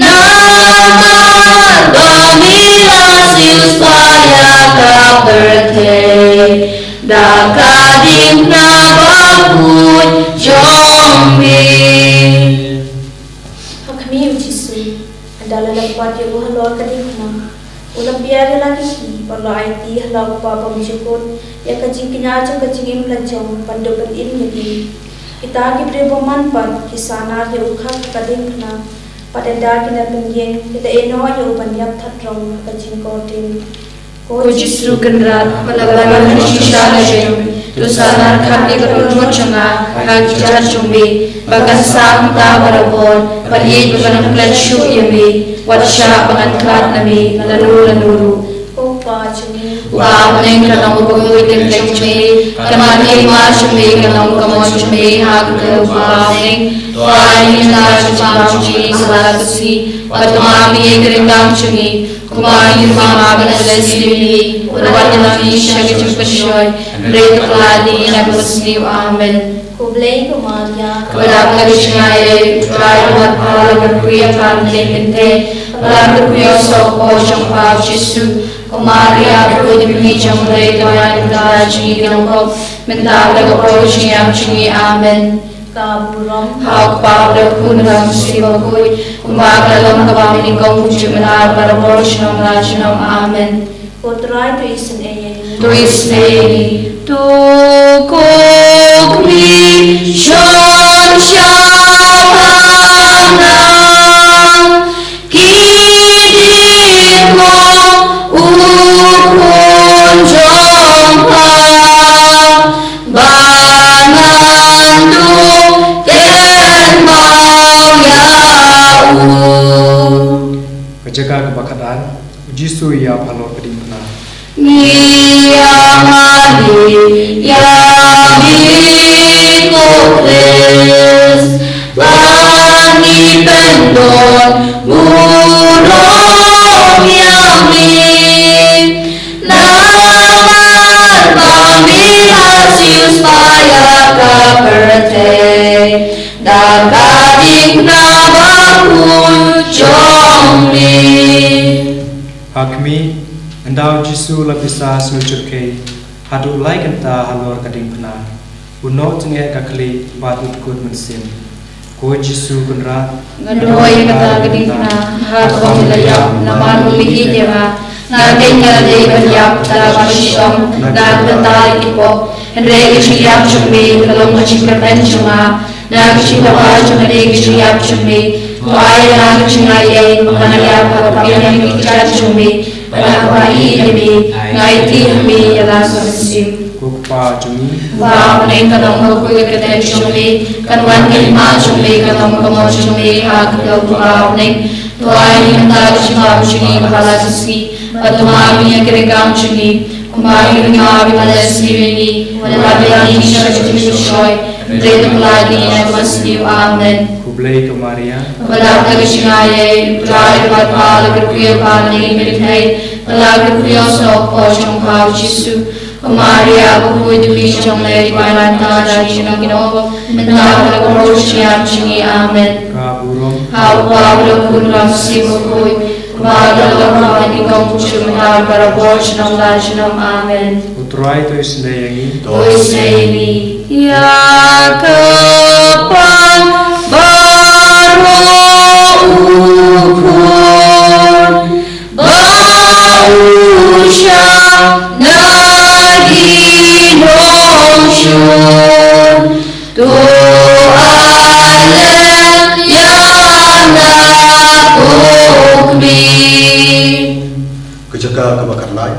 Namar ba me la siewspah ïa ka pyrthei da ka diengphna bakhuid jong me. Ha khmih, u Jisu, ynda la dep wad ïa u halor ka diengphna, u la pynïar ïa la ki kti bad u la aiti ha la u kpa bymjukut ïa ka jingkñia jong ka jingim la jong ban dup ban im ïa ngi. Kita ki briew bymman pat ki sahnarphna ïa u ha ka diengphna, bad ynda ki nang pynïeng, ki la ïehnoh ïa u ban ïap thad rong ha ka jingkordit. Ko Jisu Kynrad, ba la wan ban shisha na jong me, to sahnarphna ïa ka dohnud jong nga ha ki kjat jong me, ba kan sah mynta barabor, ban ïeit bad ban klet shuh ïa me, wat shah ba ngan khlad na me lano lano ruh. Ko Pa jong ngi uba ha bneng, kan long bakhuid ka kyrteng jong me, kan wan ka hima jong me, kan long ka mon jong me ha ka kyrteng uba ha bneng. To ai ïa ngi mynta ka jingbam jong ngi ha la ka sngi, bad to map ïa ngi ki ryngkang jong ngi, kumba ngi map ïa kiba la sniew ïa ngi, wat ïalam ïa ngi sha ka jingpynshoi, hynrei to kylla ïa ngi na kaba sniew. Amen. Khublei ko Maria, kaba dap da ka jingaiei, U Trai u don bad pha, la kyrkhu ïa pha na ki kynthei, bad la kyrkhu ïa u soh ka por jong pha U Jisu. Ko Maria, bakhuid bad jong U Blei, to ai ïa ngi ki kynthei, mynta bad ha ka por jingïap jong ngi. Amen. Ka burom ha u Kpa, ha u Khun, ha u Mynsiem Bakhuid, kumba ka la long, ka bym nyngkong, bad ha ka por jong ngi, junom la junom. Amen. Ko Trai, to isynei ïa ngi. To isynei ïa ngi. To khmih, shong sha nga, ki diengphna u Khun jong pha, ba ngan dup kynmaw ïa u. Ka jaka kaba khatar, U Jisu ïap halor ka diengphna. Ngi ïa mane ïa me ko Khrist, ba ngi pyndonkam burom ïa me. Namar ba me la siewspah ïa ka pyrthei da ka diengphna bakhuid jong me. Ha khmih, ynda U Jisu u la pisa sngewjyrkhei haduh lai kynta halor ka diengphna, u nohjngoh ka khlieh bad u dkut mynsiem. Ko Jisu Kynrad, nga duh ïa kata ka diengphna ha kaba me la ïap, namar ba me la ïeit ïa nga. Nga keiñ nga la dei ban ïap da kaba shitom na ka bynta ki pop, hynrei ka jingïap jong me ka long ka jingkyrmen jong nga. Na ka jingkyrmen jong me, ka jingïap jong me, to ai ïa nga ka jingaiei ba ngan ïap ha ka pyrthei jong me, bad ha kaba ïeit ïa me, nga aiti ha me ïa la ka mynsiem. Ko Kpa jong ngi uba ha bneng, kan long bakhuid ka kyrteng jong me, kan wan ka hima jong me, kan long ka mon jong me ha ka pyrthei bad ha bneng. To ai ïa ngi mynta ka jingbam jong ngi ha la ka sngi, bad to map ïa ngi ki ryngkang jong ngi, kumba ngi map ïa kiba la sniew ïa ngi, wat ïalam ïa ngi sha ka jingpynshoi, hynrei to kylla ïa ngi na kaba sniew. Amen. Khublei ko Maria, kaba dap da ka jingaiei, U Trai u don bad pha, la kyrkhu ïa pha na ki kynthei, bad la kyrkhu ïa u soh ka por jong pha U Jisu. Ko Maria bakhuid, to mih jong U Blei, to ai lad ïa ngi ki kynthei, mynta bad ha ka por jingïap jong ngi. Amen. Ka burom ha U Kpa, ha U Khun, ha U Mynsiem Bakhuid, kumba ka la long ha bneng, ka long kumjuh mynta, bad ha ka por jong ngi junom la junom. Amen. U Trai to isynei ïa ngi. To isynei ïa ngi. Ïa ka Kpa baroh, U Khun bad U Jaka kaba khatlai,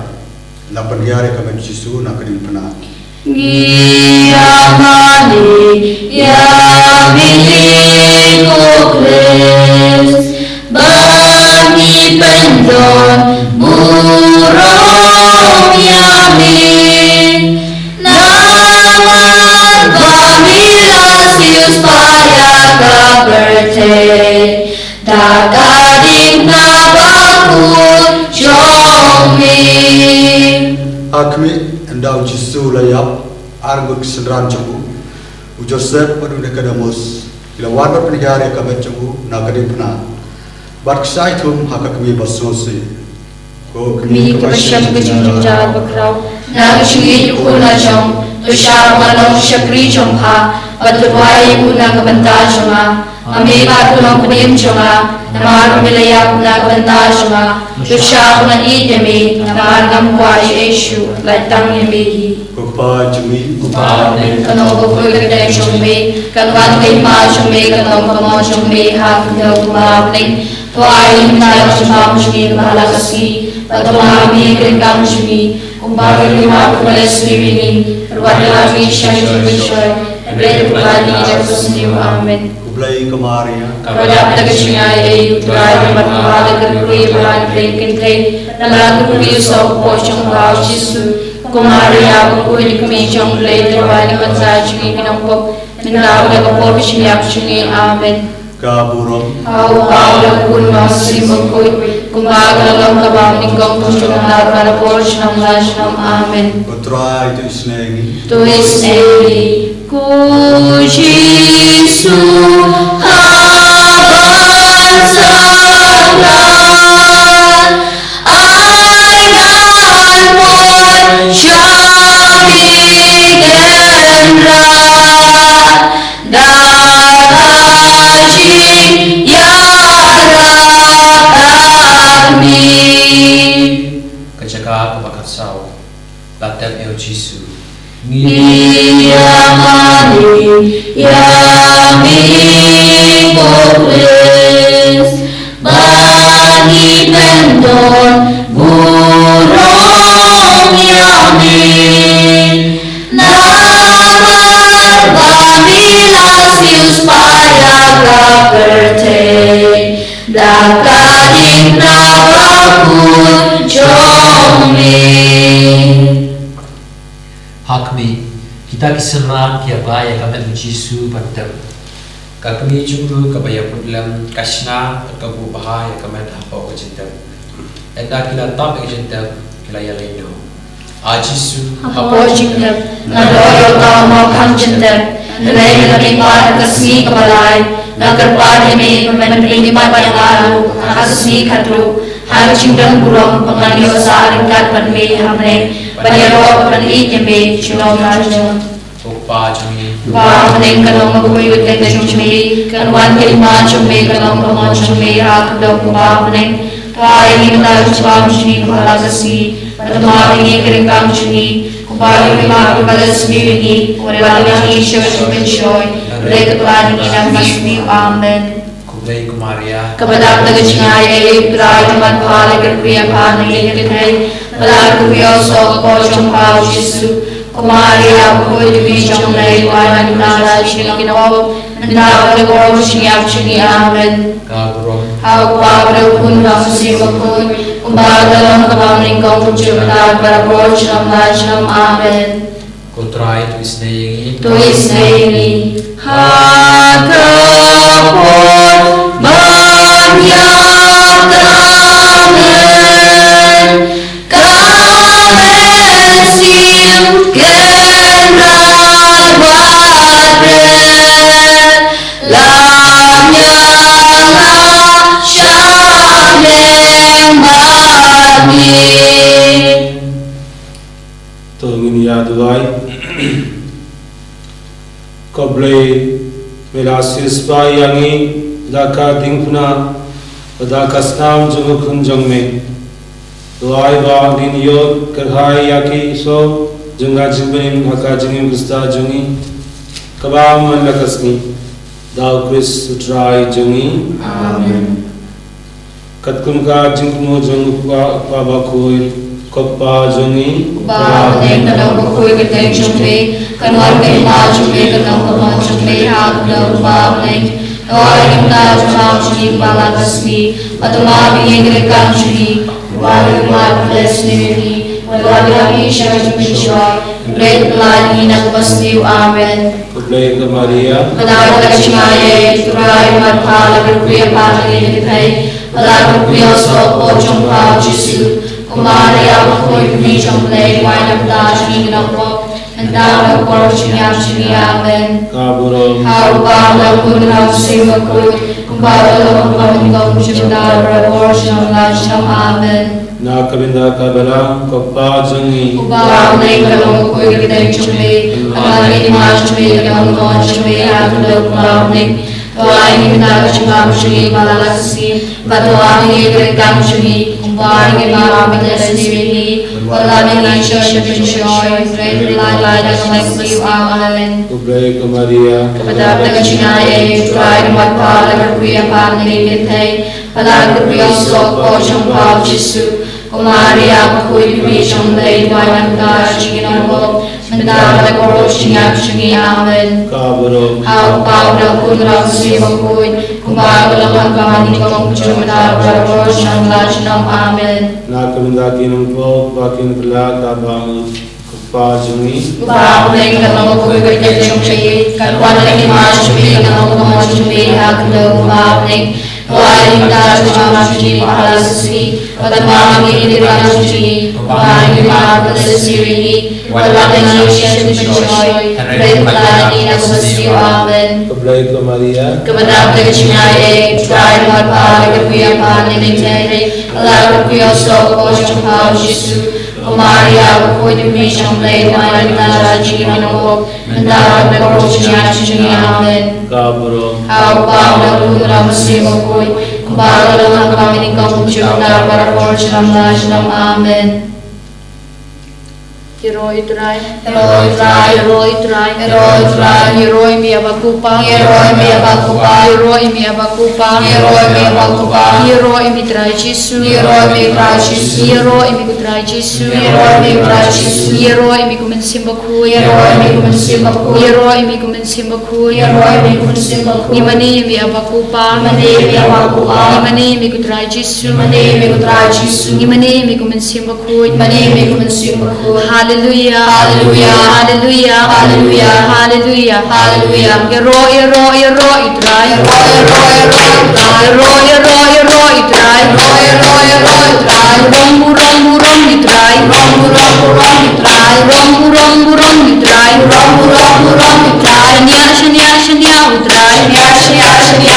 la pynhiar ïa ka met Jisu na ka diengphna. Ngi ïa mane ïa me ko Khrist, ba ngi pyndon burom ïa me. Namar ba me la siewspah ïa ka pyrthei da ka diengphna bakhuid jong me. Ha khmih, ynda u Jisu u la ïap, ar ngut ki synran jong u, u Joseph bad u Nikodemus, ki la wan ban pynhiar ïa ka met jong u na ka diengphna, bad ki shah ïathum ha ka kmie ba sngewsih. Ko kmie kaba shem ka jingjynjar bakhraw, na ka jingïeit u khun la jong, to shah ba ngan long ka shakri jong pha, bad to duwai ïa u na ka bynta jong nga. Ma me pat to long ka ding jong nga, namar ba me la ïap na ka bynta jong nga. To shah ba ngan ïeit ïa me, namar ngam kwah ei ei shuh, lait tang ïa me hi. Ko Kpa jong ngi, Kpa, ka nongkhuid ka kyrteng jong me, kan wan ka hima jong me, kan long ka mon jong me ha ka khyndew kumba ha bneng. To ai ïa ngi mynta ka jingbam jong ngi kaba ha la ka sngi, bad to map ïa ngi ka ryngkang jong ngi, kumba ka ri Iwmarkhun ka la sniew ïa ngi. Bad wat ïalam ïa ngi sha ka jingpynshoi, hynrei to pyllait ïa ngi na ka bymsniew. Amen. Khublei ko Maria, kaba dap da ka jingai, U Trai u don bad pha, la kyrkhu ïa pha ha ki kynthei, bad la kyrkhu ïa u soh ka kpoh jong pha U Jisu. Ko Maria bakhuid, ka kmie jong U Blei, to duwai ïa ngi ki nongpop, mynta bad ha ka por ka jingïap jong ngi. Amen. Ka burom ha U Kpa, U Khun bad U Mynsiem Bakhuid, kumba ka la long, kaba ha bneng, kumjuh, mynta bad ha ka por jong la junom. Amen. Ko Trai to isynei ïa ngi. To isynei ïa ngi. Ko Jisu, ha ban sa khlad, ai ngan mon sha me kynrad, da ka jingïarap ha me. Ka jaka kaba khatsaw. La tep ïa U Jisu. Ngi ïa mane ïa me ko Khrist, ba ngi pyndon burom ïa me. Namar ba me la siewspah ïa ka pyrthei da ka diengphna bakhuid jong me. Ha khmih, kita ki synran ki ïa bai ïa ka met U Jisu ban tep. Ka kmie jong u kaba ïa put lem ka shna bad ka buh bha ïa ka met hapoh ka jingtep. Ynda ki la tap ïa ka jingtep, ki la ïaleit noh. A Jisu, hapoh jingtep nga doh ïa uta u mawkhang jingtep. Hynrei ha ka miet pat, ha ka sngi kaba lai, nga kyrpad ïa me ban pynïap ïa nga ruh ha ka sngi khatduh, ha ka jingdon burom ba ngan ïoh sah ryngkat bad me ha bneng, ban ïaroh bad ban ïeit ïa me junom la junom. Ko Kpa jong ngi, uba ha bneng, kan long ka kyrteng jong me, kan wan ka hima jong me, kan long ka mon jong me ha ka khyndew kumba ha bneng. To ai ïa ngi mynta ka jingbam jong ngi kaba ha la ka sngi, bad to map ïa ngi ka ryngkang jong ngi, kumba U Trai u map ïa kiba la sniew ïa ngi. Wat ïalam ïa ngi sha ka jingpynshoi, hynrei to pyllait ïa ngi na ka bymsniew. Amen. Khublei ko Maria, kaba dap da ka jingai, U Trai u don bad pha, la kyrkhu ïa pha ha ki kynthei, bad la kyrkhu ïa u soh ka kpoh jong pha U Jisu. Ko Maria bakhuid, ka kmie jong U Blei, to duwai ïa ngi, to duwai ïa ngi ki nongpop, mynta bad ha ka por ka jingïap jong ngi. Amen. Ka burom ha U Kpa bad ha U Khun bad ha U Mynsiem Bakhuid, kumba ka la long, kaba ha bneng, kumjuh, mynta bad ha ka por junom la junom. Amen. Ko Trai to isynei ïa ngi. To isynei ïa ngi. Ha ka por ban ïa ka met, ka mynsiem kynrad bad red, lam ïa nga sha bneng bad me. To ngin ïa duwai. Ko Blei, me la siewspah ïa ngi da ka diengphna, da ka snam jong u Khun jong me. To ai ba ngin ïoh kyrhai ïa ki soh jong ka jingbym im ha ka jingim Khristan jong ngi, kaba man la ka sngi, da u Khrist u Trai jong ngi. Amen. Katkum ka jingthmu jong u Kpa, u Kpa Bakhuid, ko Kpa jong ngi. Uba ha bneng, ka nongkhuid ka dei jong me, kan wan ka hima jong me, kan long ka mon jong me ha khyndew uba ha bneng. To ai ïa ngi mynta u jingim jong ngi ba la ka sngi, bad to map ïa ngi ki ryngkang jong ngi, kumba ngi map ïa ki kiba la sniew ïa ngi, bad wat ïa ngi sha ka jingpynshoi, hynrei pyllait ngi na kaba sniew. Amen. Khublei ko Maria. Kaba dap da ka jingaiei, U Trai u don bad pha, la kyrkhu ïa pha ha bneng ki kynthei, bad la kyrkhu ïa u soh ka kpoh jong pha u Jisu. Ko Maria bakhuid, ka Kmie jong U Blei, wad ïa ngi ki nongpop, mynta bad ha ka por ka jingïap jong ngi. Amen. Ka burom. Ha U Kpa, ha U Khun, ha U Mynsiem Bakhuid, kumba ka long, ha kaba nyngkong, mynta bad ha ka por ka jingim la ka jong. Amen. Na ka bynta ka balang, ko Kpa jong ngi. Uba ha bneng, ka nongkhuid ka dei jong me, kan wan ka hima jong me, kan long ka mon jong me ha khyndew uba ha bneng. To ai ïa ngi mynta ka jingbam jong ngi ba la ka sngi, bad to ai ïa ngi ki ryngkang jong ngi, kumba ngi map ïa kiba la sniew ïa ngi, bad wat ïa ngi sha ka jingpynshoi, hynrei pyllait ngi na kaba sniew. Amen. Khublei ko Maria. Kaba dap da ka jingaiei, U Trai u don bad pha, la kyrkhu ïa pha ha bneng ki kynthei, bad la kyrkhu ïa u soh ka kpoh jong pha u Jisu. Ko Maria bakhuid, ka Kmie jong U Blei, wad ïa ngi ki nongpop, mynta bad ha ka por ka jingïap jong ngi. Amen. Ka burom. Ha U Kpa, ha U Khun, ha U Mynsiem Bakhuid, kumba ka long ha kaba nyngkong, mynta bad ha ka por ka jingim la ka jong. Amen. Na ka bynta ki nongpop bad ki nongkylla, ka bam Kpa jong ngi. Uba ha bneng, ka nongkhuid ka dei jong me, kan wan ka hima jong me, kan long ka mon jong me ha khyndew uba ha bneng. To ai ïa ngi mynta ka jingbam jong ngi ba la ka sngi, bad to map ïa ngi ki ryngkang jong ngi, kumba ngi map ïa kiba la sniew ïa ngi, bad wat ïa ngi sha ka jingpynshoi, hynrei pyllait ngi na kaba sniew. Amen. Khublei ko Maria. Kaba dap da ka jingaiei, U Trai u don bad pha, la kyrkhu ïa pha ha bneng ki kynthei, bad la kyrkhu ïa u soh ka kpoh jong pha u Jisu. Ko Maria bakhuid, ka Kmie jong U Blei, wad ïa ngi ki nongpop, mynta bad ha ka por ka jingïap jong ngi. Amen. Ka burom. Ha U Kpa, ha U Khun, ha U Mynsiem Bakhuid, kumba ka long ha kaba nyngkong, mynta bad ha ka por ka jingim la ka jong. Amen. Ïaroh ïa U Trai. Ïaroh ïa U Trai. Ïaroh ïa U Trai. Ïaroh ïa U Trai. Ïaroh ïa me A Kpa. Ïaroh ïa me A Kpa. Ïaroh ïa me A Kpa. Ïaroh ïa me A Kpa. Ïaroh ïa me Trai Jisu. Ïaroh ïa me Trai Jisu. Ïaroh ïa me Trai Jisu. Ïaroh ïa me Trai Jisu. Ïaroh ïa me Mynsiem Bakhuid. Ïaroh ïa me Mynsiem Bakhuid. Ïaroh ïa me Mynsiem Bakhuid. Ïaroh ïa me Mynsiem Bakhuid. Ngim mane ïa me A Kpa. Ngim mane ïa me A Kpa. Ngim mane ïa me Trai Jisu. Ngim mane ïa me Trai Jisu. Ngim mane ïa me Mynsiem Bakhuid. Ngim mane ïa me Mynsiem Bakhuid. Haleluia. Haleluia. Haleluia. Haleluia. Haleluia. Haleluia. Ïaroh, ïaroh, ïaroh ïa U Trai. Ïaroh, ïaroh, ïaroh ïa U Trai. Ïaroh, ïaroh, ïaroh ïa U Trai. Ïaroh, ïaroh, ïaroh ïa U Trai. Burom, burom, burom ïa U Trai. Burom, burom, burom ïa U Trai. Burom, burom, burom ïa U Trai. Burom, burom, burom ïa U Trai. Shaniah, shaniah, shaniah ïa U Trai. Shaniah, shaniah, shaniah ïa U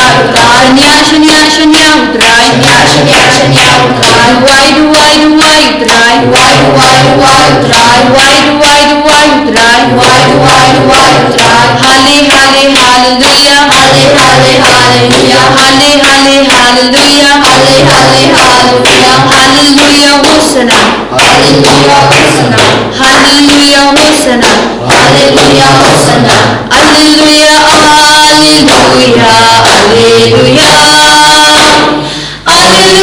Trai. Shaniah, shaniah, shaniah ïa U Trai. Shaniah, shaniah, shaniah ïa U Trai. Duwai, duwai, duwai ïa U Trai. Duwai, duwai, duwai ïa U Trai. Duwai, duwai, duwai ïa U Trai. Duwai, duwai, duwai ïa U Trai. Hale, hale, haleluia. Hale, hale, haleluia. Hale, hale, haleluia. Hale, hale, haleluia. Haleluia, Hosanna. Haleluia, Hosanna. Haleluia, Hosanna. Haleluia, Hosanna. Alleluia, alleluia, alleluia.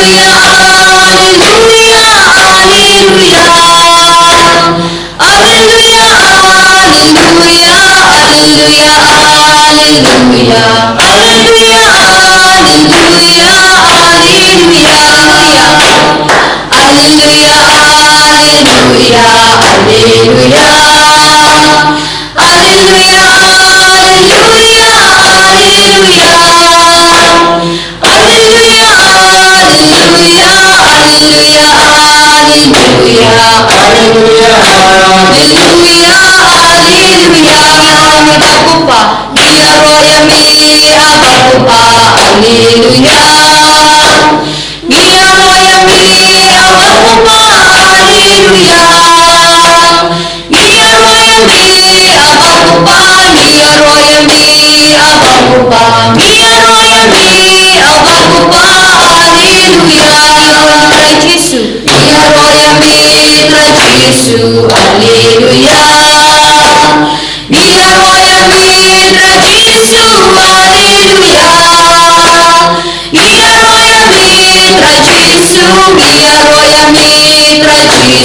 Alleluia, alleluia, alleluia. Alleluia, alleluia, alleluia, alleluia. Alleluia, alleluia, alleluia. Alleluia, alleluia, alleluia. Alleluia, alleluia, alleluia. Alleluia, alleluia, alleluia, alleluia. Alleluia, alleluia, alleluia. Ïaroh ïa me A Bakupa. Ïaroh ïa me A Bakupa. Alleluia. Ïaroh ïa me A Bakupa. Alleluia. Ngi ïaroh ïa me A Bakupa, ngi ïaroh ïa me A Bakupa, ngi ïaroh ïa me A Bakupa, alleluia. Trai Jisu. Ngi ïaroh ïa me Trai Jisu, alleluia. Ngi ïaroh ïa me Trai Jisu, alleluia.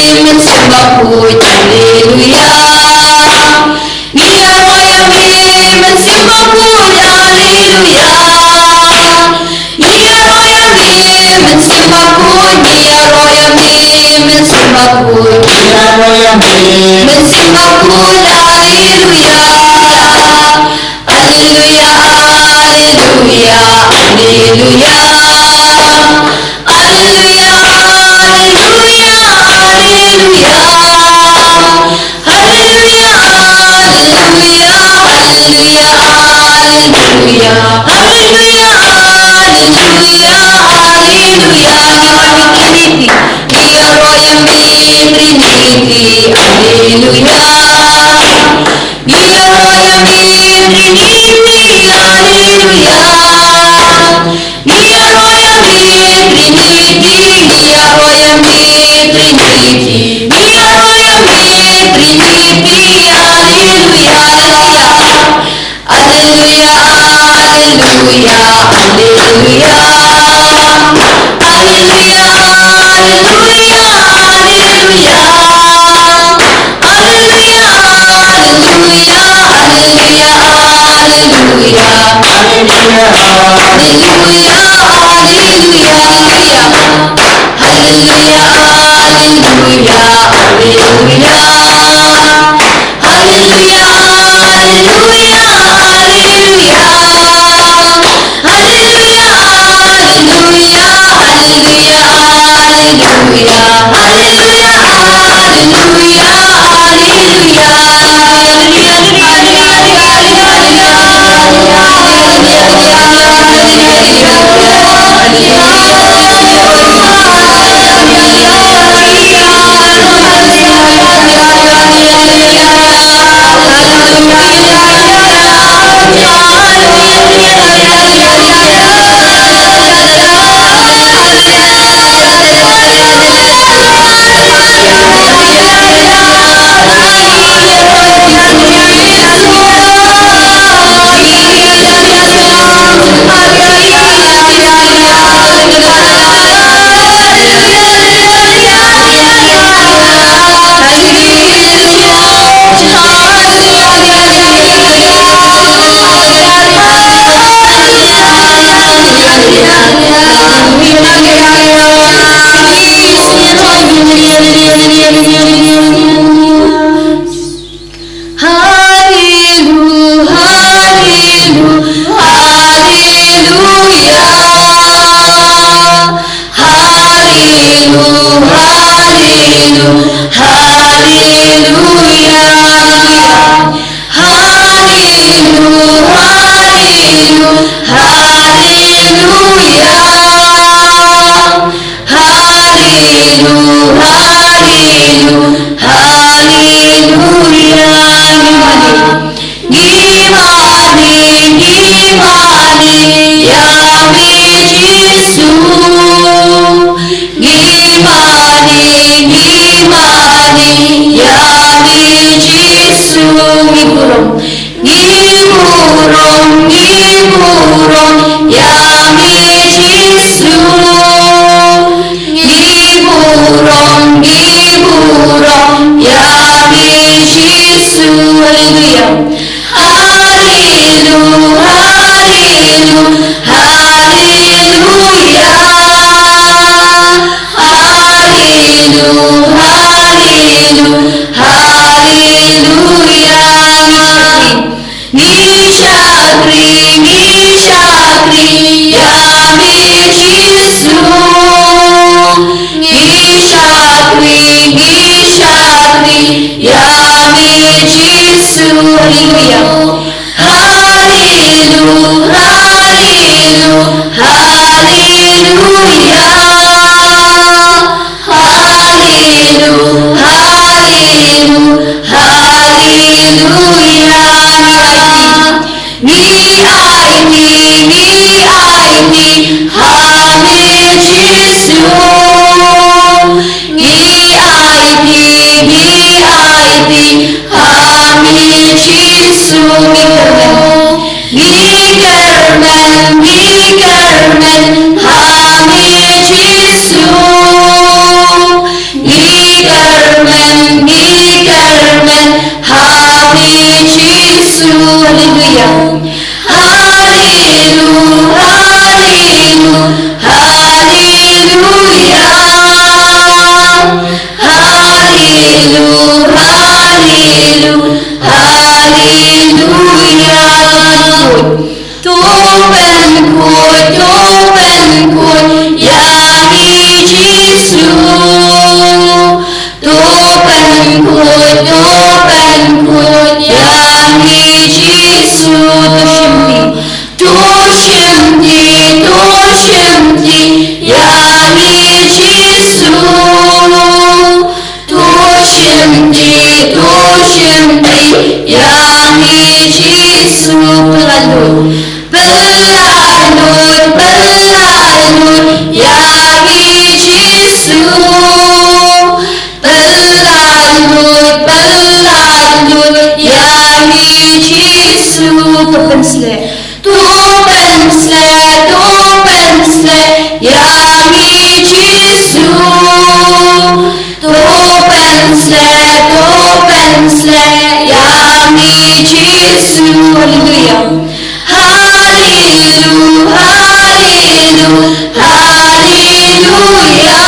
Mynsiem Bakhuid, Haleluya. Ngi ïaroh ïa me, Mynsiem Bakhuid, Haleluya. Ngi ïaroh ïa me, Mynsiem Bakhuid, ngi ïaroh ïa me, Mynsiem Bakhuid. Ngi ïaroh ïa me, Mynsiem Bakhuid, Haleluya. Haleluya, Haleluya, Haleluya. Haleluya, Haleluya, Haleluya. Haleluya, Haleluya, Haleluya. Haleluya, Haleluya, Haleluya. Ngi ïaroh ïa me, Trinity, Haleluya. Ngi ïaroh ïa me, Trinity, Haleluya. Ngi ïaroh ïa me, Trinity, ngi ïaroh ïa me, Trinity. Ngi ïaroh ïa me, Trinity, Haleluya. Haleluya, Haleluya, Haleluya. Haleluya, Haleluya, Haleluya. Haleluya, Haleluya, Haleluya. Haleluya, Haleluya, Haleluya. Haleluya, Haleluya, Haleluya. Haleluya, Haleluya, Haleluya. Haleluya, Haleluya, Haleluya. Haleluya, Haleluya, Haleluya. Haleluya, haleluya, haleluya, haleluya. Haleluya, haleluya, haleluya. Haleluya, haleluya. Ngi mane, ngi mane ïa me Jisu. Ngi mane, ngi mane ïa me Jisu. Ngi burom, ngi burom, ngi burom ïa me Jisu. Ngi burom, ngi burom ïa me Jisu. Haleluya. Haleluya, haleluya, haleluya. Haleluya, haleluya, haleluya. Ngi shakri, ngi shakri ïa me Jisu. Ngi shakri, ngi shakri ïa me Jisu. Haleluya. Haleluya, haleluya, haleluya. Haleluya, Ïa ngi Jisu, haleluya. Haleluya, haleluya, haleluya.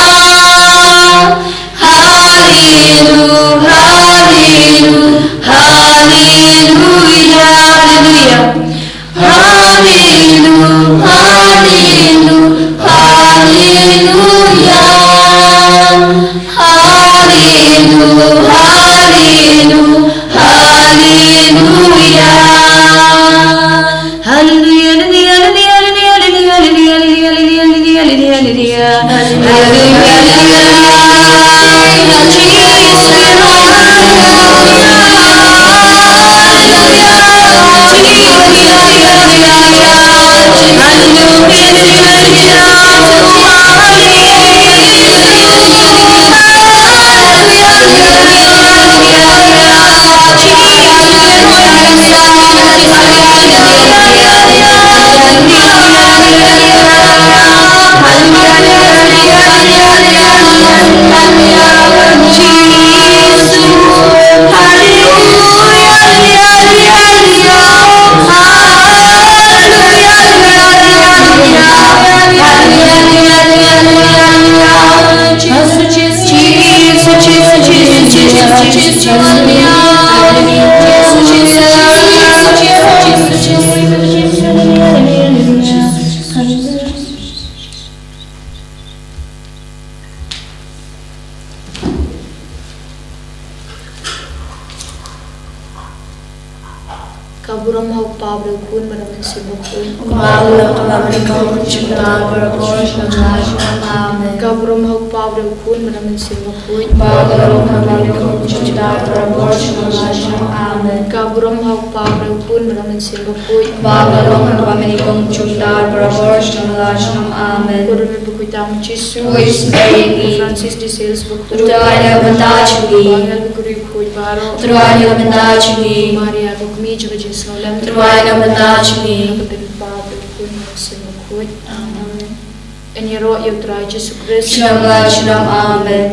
Haleluya, haleluya, haleluya. Haleluya, haleluya, haleluya. Haleluya, haleluya, haleluya. Haleluya, haleluya, haleluya. Ka burom ha u Kpa bad u Khun bad u Mynsiem Bakhuid. Kumba ka long ha kaba nyngkong, kumjuh, barabor, sha la ka lashon. Amen. Ka burom ha u Kpa bad u Khun bad u Mynsiem Bakhuid. Kumba ka long ha kaba nyngkong, kumjuh, barabor, sha la ka lashon. Amen. Ka burom ha u Kpa bad u Khun bad u Mynsiem Bakhuid. Kumba ka long ha kaba nyngkong, kumjuh, barabor, sha la ka lashon. Amen. Ko Ri Bakhuid Tam Jisu. Wis mei. Francis de Sales Bakhuid. Trai na ka bynta jong ngi. Angel bakhuid baroh. Trai na ka bynta jong ngi. Maria ka kmie jong ka jingsngewlem. Trai na ka bynta jong ngi. Ka kyrteng u Kpa bad u Khun bad u Mynsiem Bakhuid. Amen. Ngi ïaroh ïa u Trai Jisu Khrist. Junom la junom. Amen.